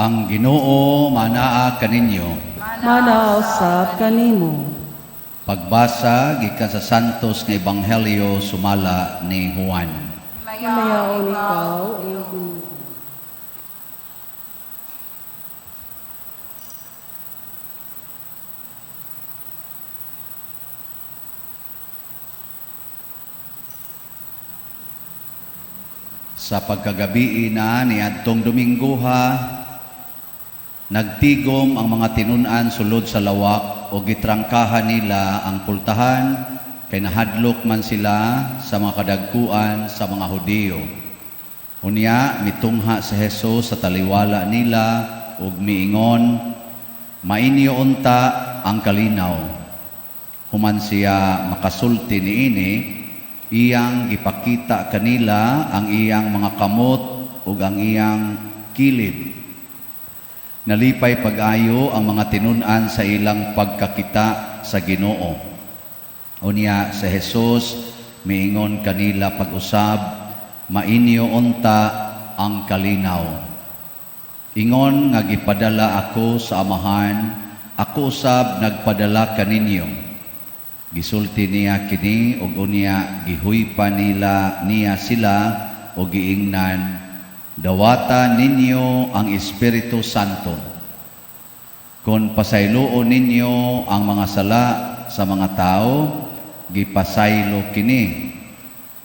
Ang Ginoo manaa kaninyo. Manaa usab kanimo. Pagbasa gikan sa Santos nga Ebanghelyo sumala ni Juan. Himayaon ikaw, o Ginoo. Sa pagkagabii na niadtong Dominggoha, nagtigom ang mga tinun-an sulod sa lawak o gitrangkahan nila ang pultahan kay nahadlok man sila sa mga kadagkuan sa mga Hudiyo. Unya mitungha si Jesus sa taliwala nila ug miingon, "Mainyo unta ang kalinaw." Human siya makasulti niini, iyang gipakita kanila ang iyang mga kamot ug ang iyang kilid. Nalipay pag-ayo ang mga tinun-an sa ilang pagkakita sa Ginoo. Unya si Jesus miingon kanila pag-usab, "Mainyo unta ang kalinaw. Ingon nga gipadala ako sa Amahan, ako usab nagpadala kaninyo." Gisulti niya kini ug unya gihuypa nila niya sila ug giingnan, "Dawata ninyo ang Espiritu Santo. Kung pasayloon ninyo ang mga sala sa mga tao, gipasaylo kini.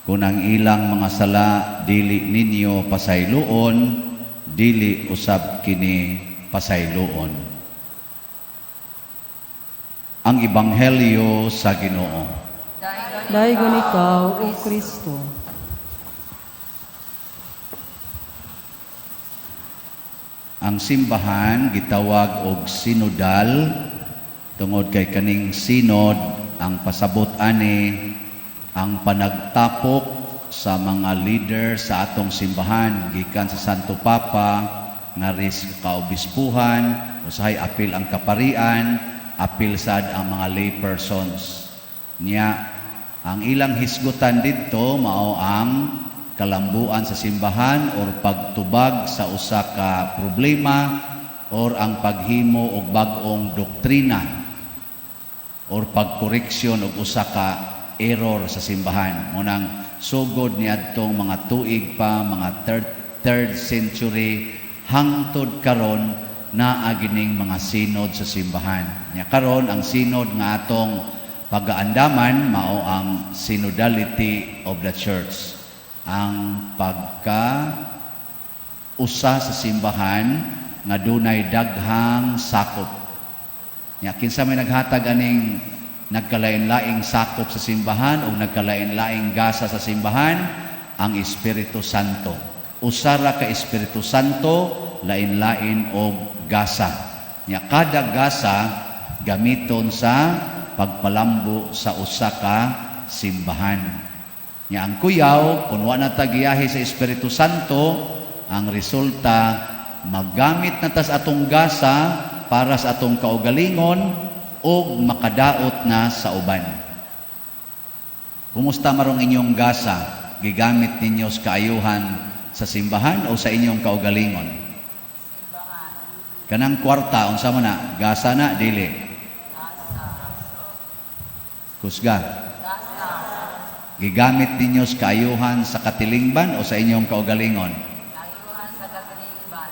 Kung ang ilang mga sala dili ninyo pasayloon, dili usab kini pasayloon." Ang Ebanghelyo sa Ginoo. Daygon ikaw, O Kristo. Ang simbahan gitawag og sinodal tungod kay kaning synod ang pasabot ani ang panagtapok sa mga leader sa atong simbahan gikan sa Santo Papa nga ris kaobispuhan, usahay apil ang kaparian, apil sad ang mga lay persons. Nya ang ilang hisgutan didto mao ang kalambuan sa simbahan or pagtubag sa usa ka problema or ang paghimo og bag-ong doktrina or pagkoreksyon og usa ka error sa simbahan. Munang sugod niadtong mga tuig pa, mga third century hangtod karon naa gining mga synod sa simbahan. Nya karon ang synod nga atong pagaandaman mao ang synodality of the church. Ang pagka usa sa simbahan nga dunay daghang sakop. Nya kinsa may naghatag aning nagkalain-laing sakop sa simbahan o nagkalain-laing gasa sa simbahan? Ang Espiritu Santo. Usa ra ka Espiritu Santo, lain-lain og gasa. Nya kada gasa gamiton sa pagpalambo sa usa ka simbahan. Nya ang kuyaw, kung wa na ta giyahe sa Espiritu Santo, ang resulta magamit na tas atong gasa para sa atong kaugalingon og makadaot na sa uban. Kumusta marong inyong gasa? Gigamit ninyo sa kaayuhan sa simbahan o sa inyong kaugalingon? Kanang kwarta, unsa man na? Gasa na, dili? Kusga. Gigamit ninyo sa kaayuhan sa katilingban o sa inyong kaugalingon? Kaayuhan sa katilingban.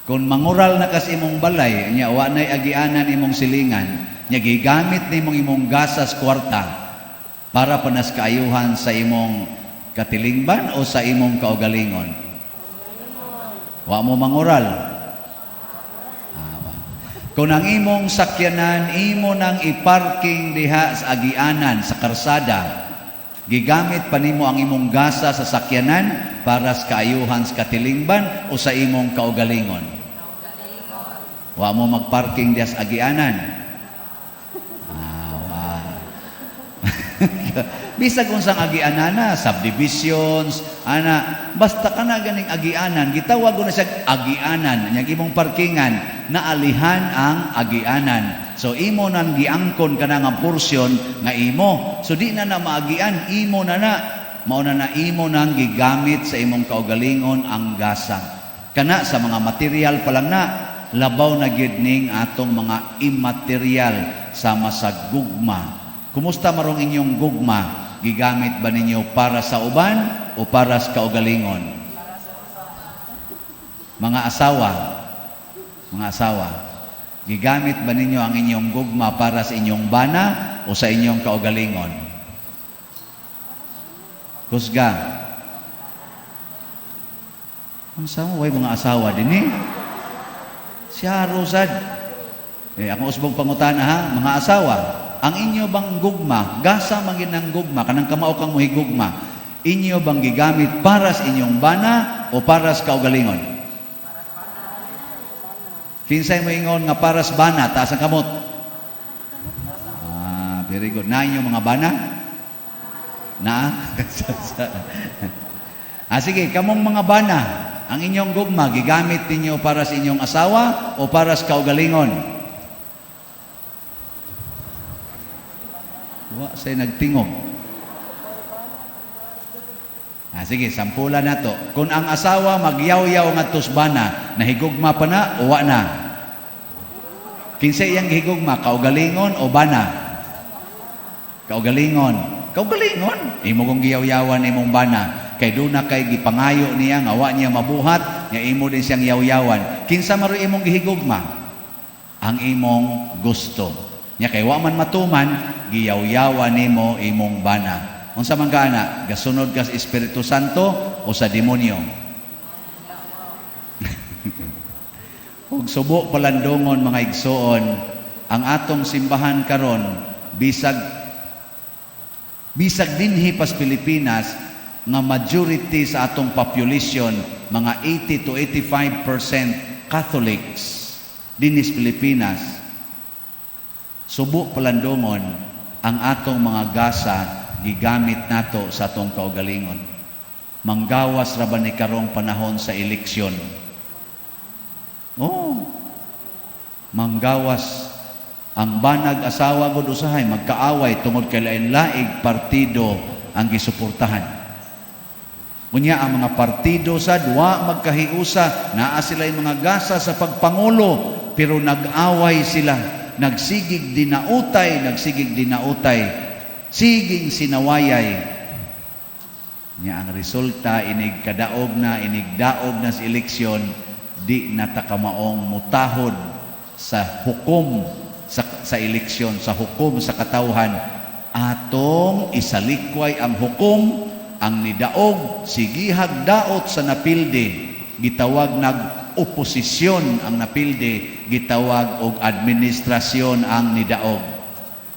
Kung mangural na kas imong balay, nya wa nay agianan imong silingan, nya gigamit nimong imong gasas kwarta para panas kaayuhan sa imong katilingban o sa imong kaugalingon? Wa mo mangural. Kung ang imong sakyanan, imo nang iparking diha sa agianan, sa karsada, gigamit pa nimo ang imong gasa sa sakyanan para sa kaayuhan sa katilingban o sa imong kaugalingon? Wa mo magparking diha sa agianan. Wa. Bisag unsang agianana, subdivisions, ana, basta ka na ganing agianan, gitawag ko na siya agianan, nya imong parkingan, naalihan ang agianan. So imo nang giangkon kana nga porsyon nga imo. So di na na maagian, imo na na. Mao na na imo nang gigamit sa imong kaugalingon ang gasa. Kana sa mga material pa lang na, labaw na gyud ning atong mga immaterial sama sa gugma. Kumusta marong inyong gugma? Gigamit ba ninyo para sa uban o para sa kaugalingon? Mga asawa, mga asawa, gigamit ba ninyo ang inyong gugma para sa inyong bana o sa inyong kaugalingon? Kusga. Unsa mo way mga asawa dinhi? Siya rosad. Eh, ako usbong pangutana ha, mga asawa, ang inyo bang gugma, gasa man gyud ang gugma, kanang kamao kang muhigugma, inyo bang gigamit para sa inyong bana o para sa kaugalingon? Kinsay moingon nga para sa bana, taas ang kamot. Ah, very good. Na inyong mga bana? Na? Ah, sige, kamong mga bana, ang inyong gugma, gigamit ninyo para sa inyong asawa o para sa kaugalingon? Wa say nagtingog. Ah, sige, sampula na to. Kung ang asawa magyaw-yaw ngadto sa bana, nahigugma pa na o wa na? Kinsa iyang gihigugma, kaugalingon o bana? Kaugalingon. Kaugalingon. Imo kong giyaw-yawan imong bana. Kay duna kay gipangayo niya nga wa niya mabuhat, nga imo din siyang yaw-yawan. Kinsa man imong gihigugma? Ang imong gusto. Nya kay wa man matuman, giyaw-yawan nimo imong bana. Unsa man ka ana? Gasunod ka sa Espiritu Santo o sa demonyo? Ug subo palandongon, mga igsoon, ang atong simbahan karon, bisag bisag dinhi pas Pilipinas nga majority sa atong population, mga 80 to 85% Catholics dinhi sa Pilipinas, subo palandongon, ang atong mga gasa gigamit nato sa atong kaugalingon. Manggawas ra ba ni karong panahon sa eleksyon? Oh. Manggawas ang banag asawa gud, usahay magkaaway tungod kay lain-laing partido ang gisuportahan. Unya ang mga partido sad wa magkahiusa, naa sila mga gasa sa pagpangulo, pero nag-away sila, nagsigig dinautay, nagsigig dinautay, siging sinawayay. Nya ang resulta, inig kadaog na, inig daog na sa eleksyon, di na ta kamaong mutahod sa hukom sa eleksyon, sa hukom sa katawhan. Atong isalikway ang hukom, ang nidaog, sigihag daot sa napilde, gitawag nag oposisyon ang napilde, gitawag og administrasyon ang nidaog.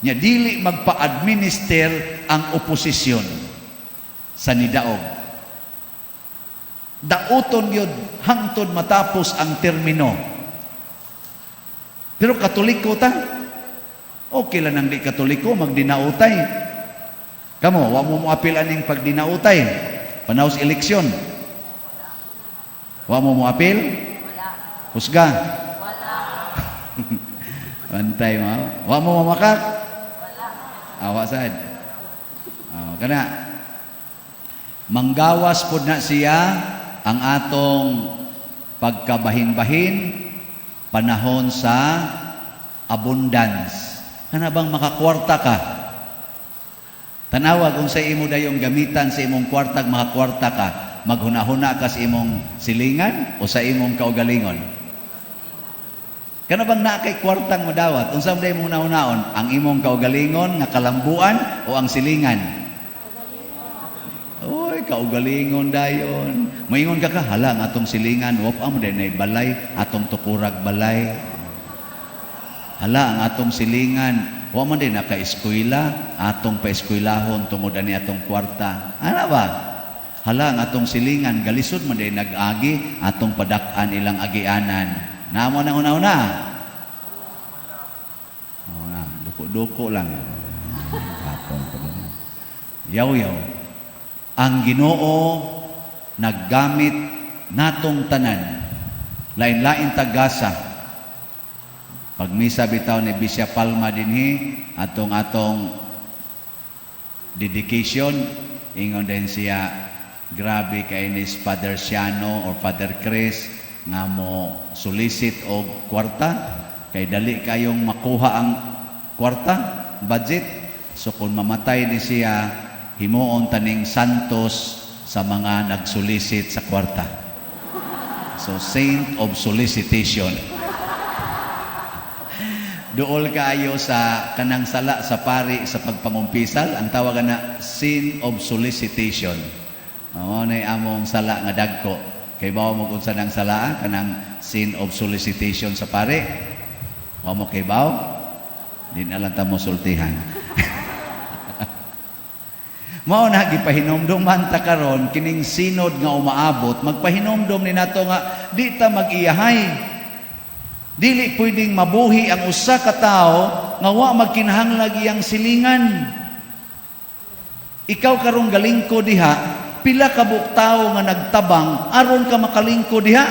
Nya dili magpa-administer ang oposisyon sa nidaog. Dauton gyud hangtod matapos ang termino. Pero Katoliko ta. Okay lang nang di Katoliko magdinautay. Kamo, wa mo moapil aning pagdinautay panahon sa eleksyon? Wa mo moapil? Husga. Wala. Bantay mo. Wa mo mamakak? Wala. Awa sad. Oh, kana. Manggawas pod na siya ang atong pagkabahin-bahin panahon sa abundance. Kana bang makakwarta ka? Tanawa kung sa imo dayong gamitan sa imong kwarta, makakwarta ka, maghunahuna ka sa imong silingan o sa imong kaugalingon? Kana bang naa kay kwartang madawat, unsa man imong hunahunaon? Ang imong kaugalingon nga kalambuan o ang silingan? Oy, kaugalingon dayon. Moingon ka ka, "Hala, ang atong silingan, wa pa mo day balay, atong tukurag balay. Hala, ang atong silingan, wa man day naka-eskwela, atong paeskwelahon tungod ani atong kwarta." Ana ba? "Hala, ang atong silingan, galisod man day nag-agi, atong padak-an ilang agianan." Namo na una-una. Oh, na, duko-duko lang. Kapon pa ganun. Yaw-yaw. Ang Ginoo naggamit natong tanan. Lain-lain tagasa. Pagmisa bitaw ni Bisya Palma dinhi atong atong dedication, Ingon din siya, grabe kay ni Father Siano or Father Chris nga mo solicit og kwarta kay dali kayong makuha ang kwarta budget. So kung mamatay ni siya, himuon taning santos sa mga nagsolicit sa kwarta. So saint of solicitation. Duol kaayo sa kanang sala sa pari sa pagpangumpisal, ang tawag na sin of solicitation. Mao na among sala nga dagko. Kay bawo mo kung saan ang sala, kanang sin of solicitation sa pari. Wa mo kay bawo? Di na lang ta mo sultihan. Mao na gipahinomdom man ta karon kining sinod nga umaabot, magpahinomdom ni nato nga di ta mag-iyahay. Dili pwedeng mabuhi ang usa ka tawo nga wa magkinahanglag iyang silingan. Ikaw karong galingko diha, pila ka buok tawo nga nagtabang aron ka makalingko diha?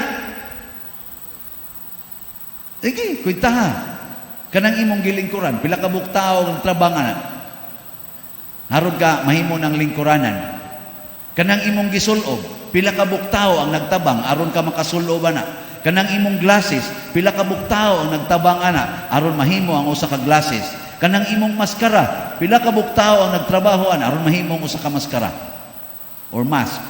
Sige, kwentaha. Kanang imong gilingkuran, pila ka buok tawo nga nagtabang ana? Aron ka mahimo ng lingkuranan. Kanang imong gisulob, pila ka buok tawo ang nagtabang aron ka makasulob ana. Kanang imong glasses, pila ka buok tawo ang nagtabang ana aron mahimo ang usa ka glasses. Kanang imong maskara, pila ka buok tawo ang nagtrabaho ana aron mahimo ang usa ka maskara or mask.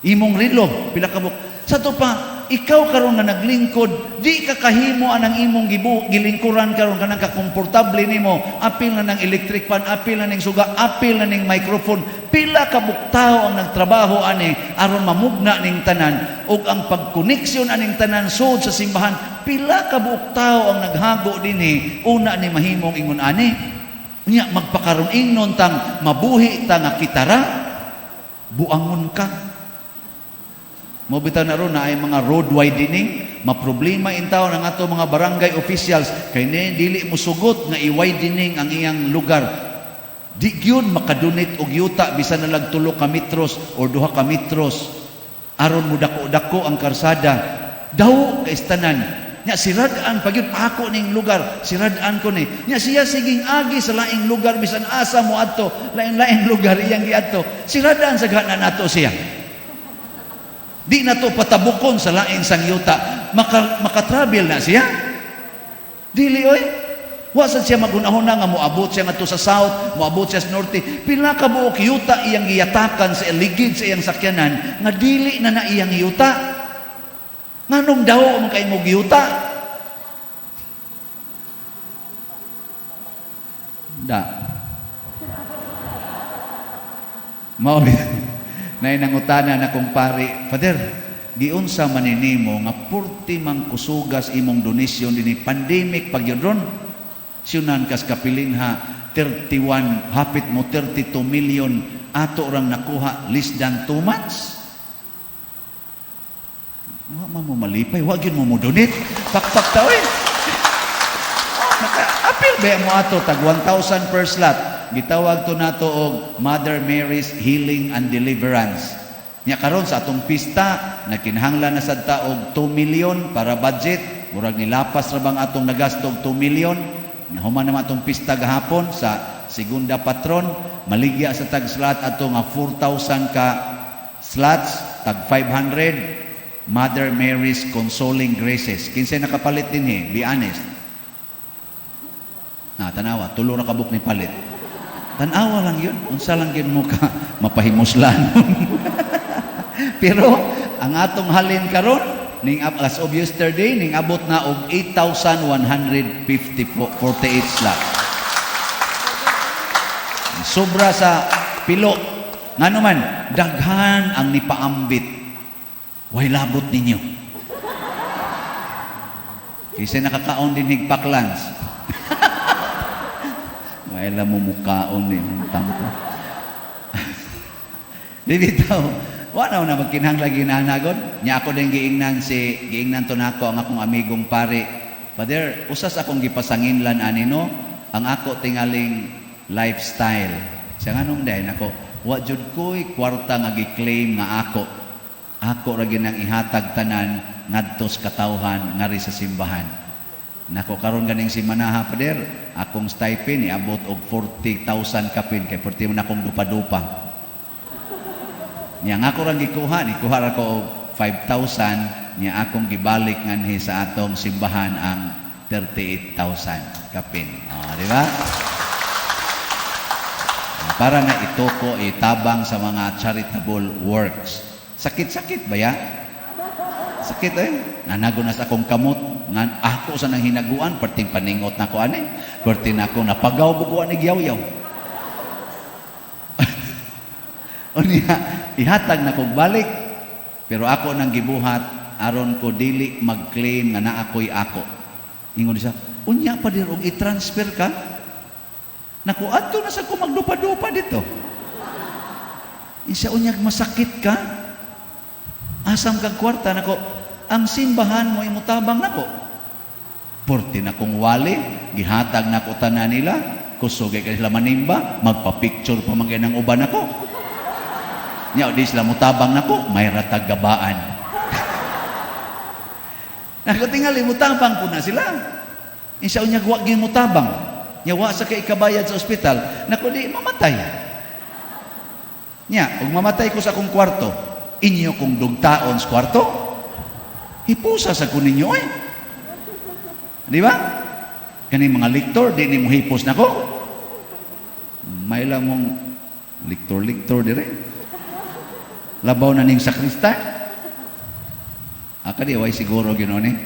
Imong relo, pila ka buok. Sa to pa, ikaw karon nga naglingkod, di ka kahimo anang imong gilingkuran karon, kanang kakomportable nimo, apil na ng electric fan, apil na ning suga, apil na ning microphone. Pila ka buok tawo ang nagtrabaho ani aron mamugna ning tanan ug ang pagkoneksyon aning tanan sud sa simbahan, pila ka buok tawo ang naghago dinhi una ni mahimong ingon ani. Nya magpakaron ingnon tang mabuhi ta nga kitara, buangon ka. Mo bitaw na ron na ay mga road widening, maproblema in taon ang ato mga barangay officials kay ne dili mo sugot nga i-widening ang iyang lugar. Di gyud makadonate og yuta bisan na lang 3 ka metros or 2 ka metros aron mo dako-dako ang karsada. Daw kay tanan. Nya sirad-an pag yun ako ning lugar, sirad-an ko ni. Nya siya siging agi sa laing lugar bisan asa mo adto, lain-laing lugar iyang giadto. Sirad-an sa gana nato siya. Di na to patabukon sa lain sang yuta. Maka-travel na siya. Dili oy. Wa sad siya magunahuna nga moabot siya ngadto sa south, moabot siya sa norte. Pila ka buok yuta iyang giyatakan sa ligid sa iyang sakyanan nga dili na na iyang yuta. Nganong daw man kay mo yuta? Da. Mao nay nangutana na kong pari, "Father, giunsa man nimo nga purti man kusugas imong donasyon dinhi pandemic pag yun ron?" Siyunan kas kapilinha 31, hapit mo 32 million ato rang nakuha less than 2 months. Wa man mo malipay, wa gyud mo mo donate. Pakpak ta oy. Naka-apil ba mo ato tag 1,000 per slot. Gitawag to nato og Mother Mary's Healing and Deliverance. Nya karon sa atong pista nagkinahanglan na sad ta og 2 million para budget. Murag nilapas ra bang atong nagasto og 2 million. Nya human naman atong pista gahapon sa segunda patron, maligya sa tag slot ato nga 4,000 ka slots tag 500 Mother Mary's Consoling Graces. Kinsay nakapalit dinhi? Be honest. Na tanawa, tulo ra ka buok ni palit. Tanawa lang yun. Unsa lang yun mo ka mapahimuslan. Pero ang atong halin karon ning as of yesterday ning abot na og 8,148 slot. Sobra sa pilo. Ngano man, daghan ang nipaambit. Way labot ninyo. Kasi nakakaon din higpaklans. May mo mukaon ni tampo. Di bitaw. Wala na magkinahanglan ginahanagon. Nya ako din giingnan si giingnan to nako ang akong amigong pare. "Father, usas akong gipasanginlan ani no, ang ako tingaling lifestyle." Siya, "Nganong day?" Nako, "Wa jud ko'y kwarta nga gi-claim nga ako. Ako ra ginang ihatag tanan ngadto sa katawhan ngari sa simbahan." Nako, "Karon ganing si Manaha, Father, akong stipend niabot og 40,000 kapin kay perti man akong dupa-dupa." Nya nga ako rang gikuha, nikuha ra ko og 5,000, nya akong gibalik nganhi sa atong simbahan ang 38,000 kapin. Oh, di ba? Para na ituko, itabang sa mga charitable works. Sakit-sakit ba ya? Sakit eh. Nanago na sa akong kamot. Nga, ako sa nang hinaguan, perting paningot na ko ani. Perting na ako napagaw bukuan ni giyaw-yaw. Unya, ihatag na kog balik. Pero ako nang gibuhat, aron ko dili mag-claim nga naa ko'y ako. Ingon siya, unya pa dir og i-transfer ka? Naku, adto na sa ko magdupa-dupa dito. Isa unyag masakit ka? Asam kag kwarta nako, ang simbahan mo imutabang nako. Porti na kong wali, gihatag nako tanan nila, kusog kay sila manimba, magpa-picture pa man ng uban nako. Nya di sila mutabang nako, may ratag gabaan. Nako tingali mutabang po na sila. Isa unyag wa gyud mutabang. Nya wa sa kay ikabayad sa ospital, nako di mamatay. Nya, ug mamatay ko sa akong kwarto, inyo kong dugtaon sa kwarto, hipusa sa ko ninyo eh. Di ba? Kani mga liktor, di ni mo hipos nako. May lang mong liktor-liktor dire. Labaw na ning sakristan. Aka di, way siguro ginoon eh.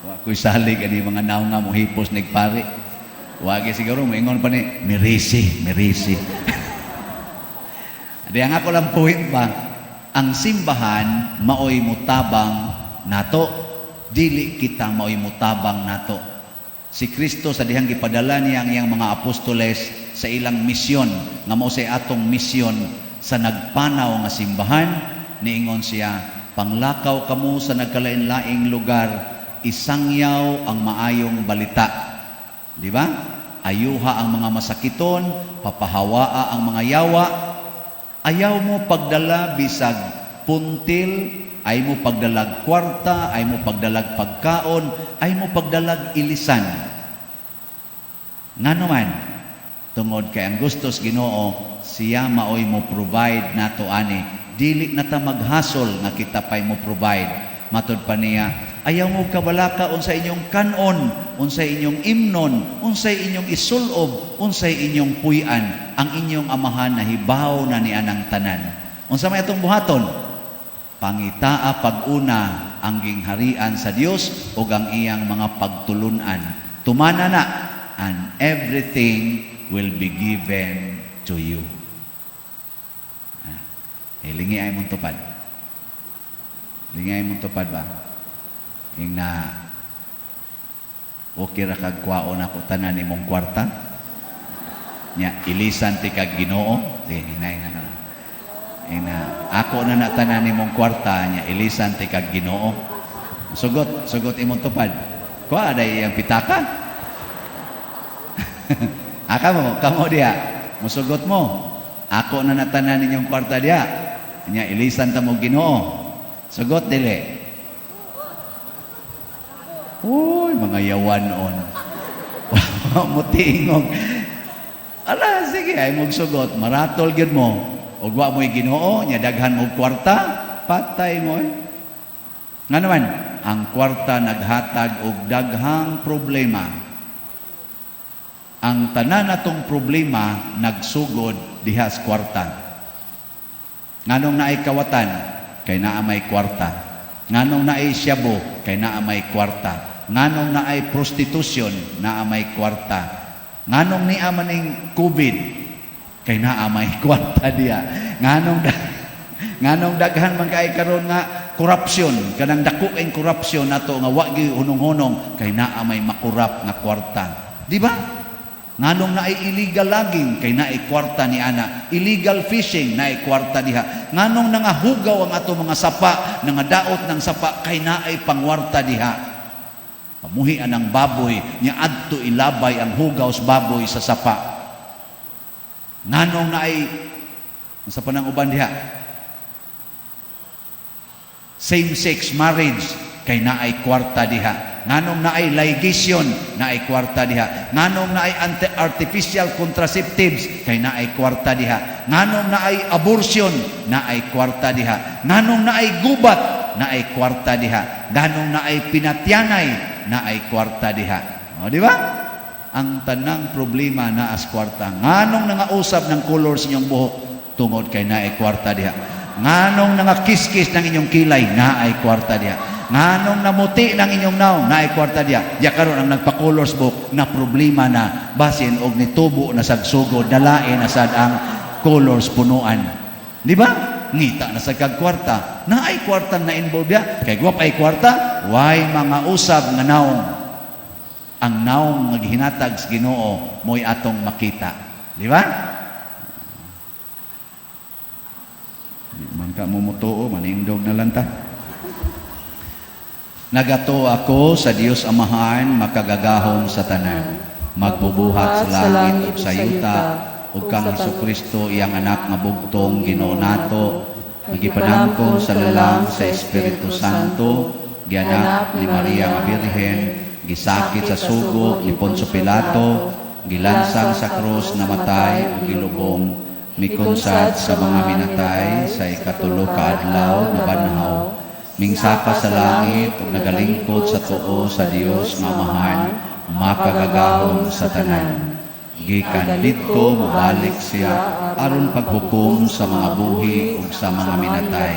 Wa ko'y salig ani mga naong nga mohipos nig pari. Wagi siguro moingon pa ni mirisi, mirisi. Di ang ako lang point ba, ang simbahan maoy mutabang nato, dili kita maoy mutabang nato. Si Kristo sa dihang gipadala niya ang iyang mga apostoles sa ilang misyon, nga mao say atong misyon sa nagpanaw nga simbahan, niingon siya, panglakaw kamo sa nagkalain-laing lugar, isangyaw ang maayong balita. Di ba? Ayuha ang mga masakiton, papahawaa ang mga yawa. Ayaw mo pagdala bisag puntil, ay mo pagdalag kwarta, ay mo pagdalag pagkaon, ay mo pagdalag ilisan. Ngano man, tungod kay ang gustos Ginoo, siya maoy mo provide nato ani. Dili na ta maghasol nga kita pay mo provide. Matod pa niya, ayaw mo kabalaka unsa inyong kanon, unsa inyong imnon, unsay inyong isulob, unsay inyong puy-an, ang inyong amahan nahibaw na ni anang tanan. Unsa may atong buhaton? Pangitaa pag-una ang gingharian sa Dios ug ang iyang mga pagtulunan. Tumana na, and everything will be given to you. Ah, hilingi ay mong tupad. Lingi ay mong tupad ba? Ing na okay ra kag kwaon ako tanan imong kwarta. Nya ilisan ti kag Ginoo. Sige, hinay na. Ing na ako na na tanan imong kwarta nya ilisan ti kag Ginoo. Sugot, sugot imong tupad. Kuha day iyang pitaka. Aka mo, kamo diya. Musugot mo. Ako na natanan ninyong kwarta diya. Nya ilisan ta mo Ginoo. Sugot dili. Uy, mga yawan on. Mutingog. Ala, sige, ay mong sugot. Maratol gyud mo. Ug wa mo'y Ginoo, nya daghan mo kwarta, patay mo eh. Nga naman, ang kwarta naghatag og daghang problema. Ang tanan natong problema nagsugod diha sa kwarta. Nganong naay kawatan? Kay naa may kwarta. Nganong naay syabo? Kay naa may kwarta. Nganong naay prostitution? Naa may kwarta. Nganong niya maning COVID? Kay naa may kwarta diya. Nganong daghan man kay karon nga corruption, kanang dako kay corruption nato nga wa gyud hunong-hunong kay naa may makurap nga kwarta. Di ba? Nganong naay illegal logging kay naay kwarta ni ana, illegal fishing naay kwarta diha. Nganong nangahugaw ang ato mga sapa, nangadaot ng sapa kay naay pangwarta diha. Pamuhian ang baboy, nya adto ilabay ang hugaw sa baboy sa sapa. Nganong naay sa panang uban diha? Same-sex marriage kay naay kwarta diha. Nganong naay ligation, naay kwarta diha. Nganong naay artificial contraceptives, kay naay kwarta diha. Nganong naay abortion, naay kwarta diha. Nganong naay gubat, naay kwarta diha. Nganong naay pinatyanay, naay kwarta diha. O, di ba? Ang tanang problema naas kwarta. Nganong nangausab ng color sa inyong buhok? Tungod kay naay kwarta diha. Nganong nangakiskis ng inyong kilay? Naay kwarta diha. Nganong namuti ng inyong nawong? Naay kwarta diha. Ya karon ang nagpa-color sa buhok na problema na basin og nitubo na sad sugod, nalain na sad ang colors punuan. Di ba? Ngita na sa kag kwarta. Naay kwarta na involve diha. Kay gwap ay kwarta, way mga usab nga naong. Ang naong nga gihinatag sa Ginoo mo'y atong makita. Di ba? Di man ka mumutuo, manindog na lang ta. Nagatuo ako sa Dios Amahan, makagagahom sa tanan, magbubuhat sa langit ug sa yuta, ug kang Hesukristo, iyang anak nga bugtong Ginoo nato, nga gipanangkon sa lalang sa Espiritu Santo, gianak ni Maria nga Birhen, gisakit sa sugo ni Poncio Pilato, gilansang sa krus, namatay ug gilubong, mikunsad sa mga minatay, sa ikatulo ka adlaw nabanhaw, mingsaka sa langit ug nagalingkod sa tuo sa Dios nga Amahan, makagagahom sa tanan. Gikan didto mobalik siya aron paghukom sa mga buhi ug sa mga minatay.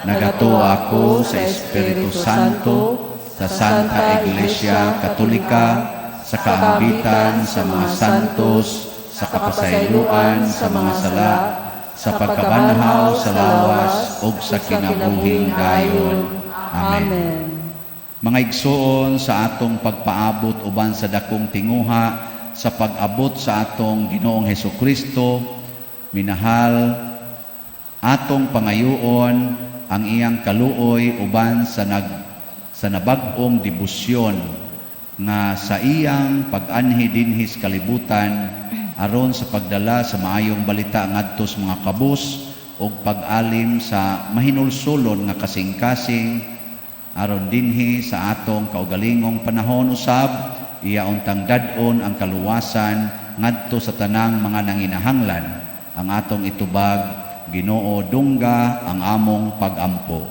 Nagatuo ako sa Espiritu Santo, sa Santa Iglesia Katolika, sa kaambitan sa mga santos, sa kapasayloan sa mga sala, sa pagkabanhaw sa lawas ug sa kinabuhing dayon. Amen. Mga igsoon, sa atong pagpaabot uban sa dakong tinguha sa pag-abot sa atong Ginoong Hesukristo, minahal, atong pangayoon ang iyang kaluoy uban sa nabag-ong debosyon nga sa iyang pag-anhi dinhi sa kalibutan aron sa pagdala sa maayong balita ngadto sa mga kabus ug pag-alim sa mahinulsulon nga kasing-kasing, aron dinhi sa atong kaugalingong panahon usab iya untang dad-on ang kaluwasan ngadto sa tanang mga nanginahanglan. Ang atong itubag: Ginoo, dungga ang among pagampo.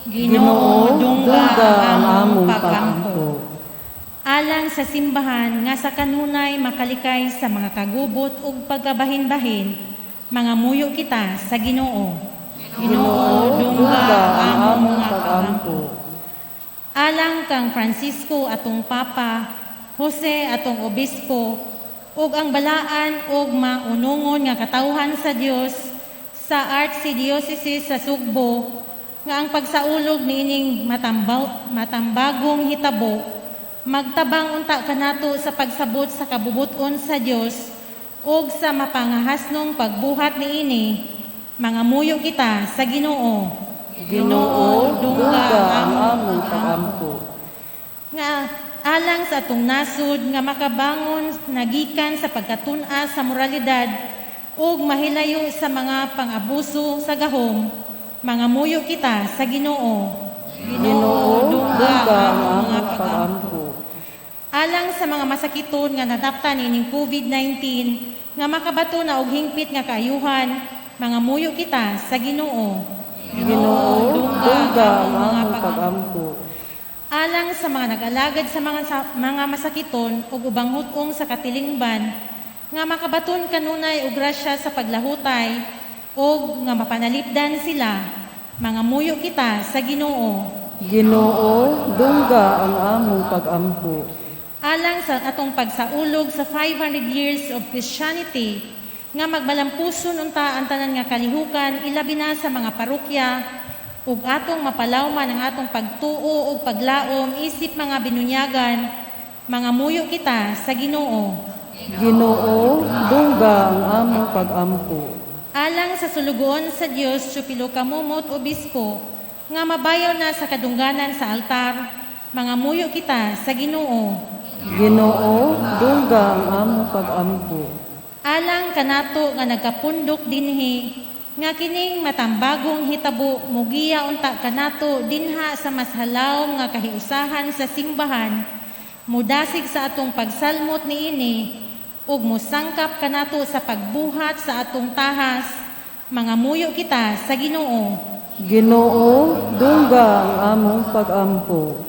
Ginoo, dungga ang among pagampo. Alang sa simbahan nga sa kanunay makalikay sa mga kagubot ug pagkabahin-bahin, mangamuyo kita sa Ginoo. Ginoo, dungga ang among pagampo. Alang kang Francisco atong Papa, Jose atong Obispo, ug ang balaan ug maunungon nga katawhan sa Dios sa Archdiocese sa Sugbo, nga ang pagsaulog niining matambagong hitabo magtabang unta kanato sa pagsabot sa kabubuton sa Dios ug sa mapangahasnong pagbuhat niini, mangamuyo kita sa Ginoo. Ginoo, dungga ang among pagampo. Nga alang sa atong nasud nga makabangon nagikan sa pagkatun-a sa moralidad ug mahilayo sa mga pang-abuso sa gahom, mangamuyo kita sa Ginoo. Ginoo, dungga ang among pagampo. Alang sa mga masakiton nga nadaptan ining COVID-19 nga makabato na og hingpit nga kaayuhan, mangamuyo kita sa Ginoo. Ginoo, dungga ang among pagampo. Alang sa mga nag-alagad sa mga masakiton ug ubang hut-ong sa katilingban nga makabaton kanunay og grasya sa paglahutay ug nga mapanalipdan sila, mangamuyo kita sa Ginoo. Ginoo, dungga ang among pagampo. Alang sa atong pagsaulog sa 500 years of Christianity nga magbalampuson unta ang tanan nga kalihukan, ilabi na sa mga parokya, ug atong mapalawman ang atong pagtuo ug paglaom isip mga binunyagan, mangamuyo kita sa Ginoo. Ginoo, dungga ang among pagampo. Alang sa sulugoon sa Dios Chupilo Kamumot Obispo nga mabayaw na sa kadungganan sa altar, mangamuyo kita sa Ginoo. Ginoo, dungga ang among pagampo. Alang kanato nga nagkapundok dinhi. nga kining matambagong hitabo mugiya unta kanato dinha sa mas halawom nga kahiusahan sa simbahan, mudasig sa atong pagsalmot niini ug mosangkap kanato sa pagbuhat sa atong tahas, mangamuyo kita sa Ginoo. Ginoo, dungga ang among pagampo.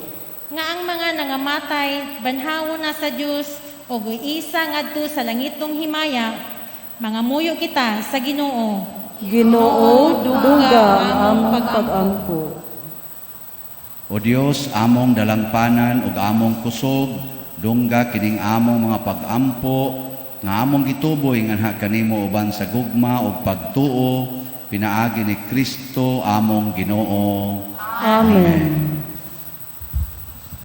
Nga ang mga nangamatay banhawon na sa Dios ug isa ngadto sa langitnong himaya, mangamuyo kita sa Ginoo. Ginoo, dungga ang among pagampo. O Dios, among dalangpanan ug among kusog, dungga kining among mga pagampo nga among gituboy nganha kanimo uban sa gugma ug pagtuo pinaagi ni Kristo among Ginoo. Amen.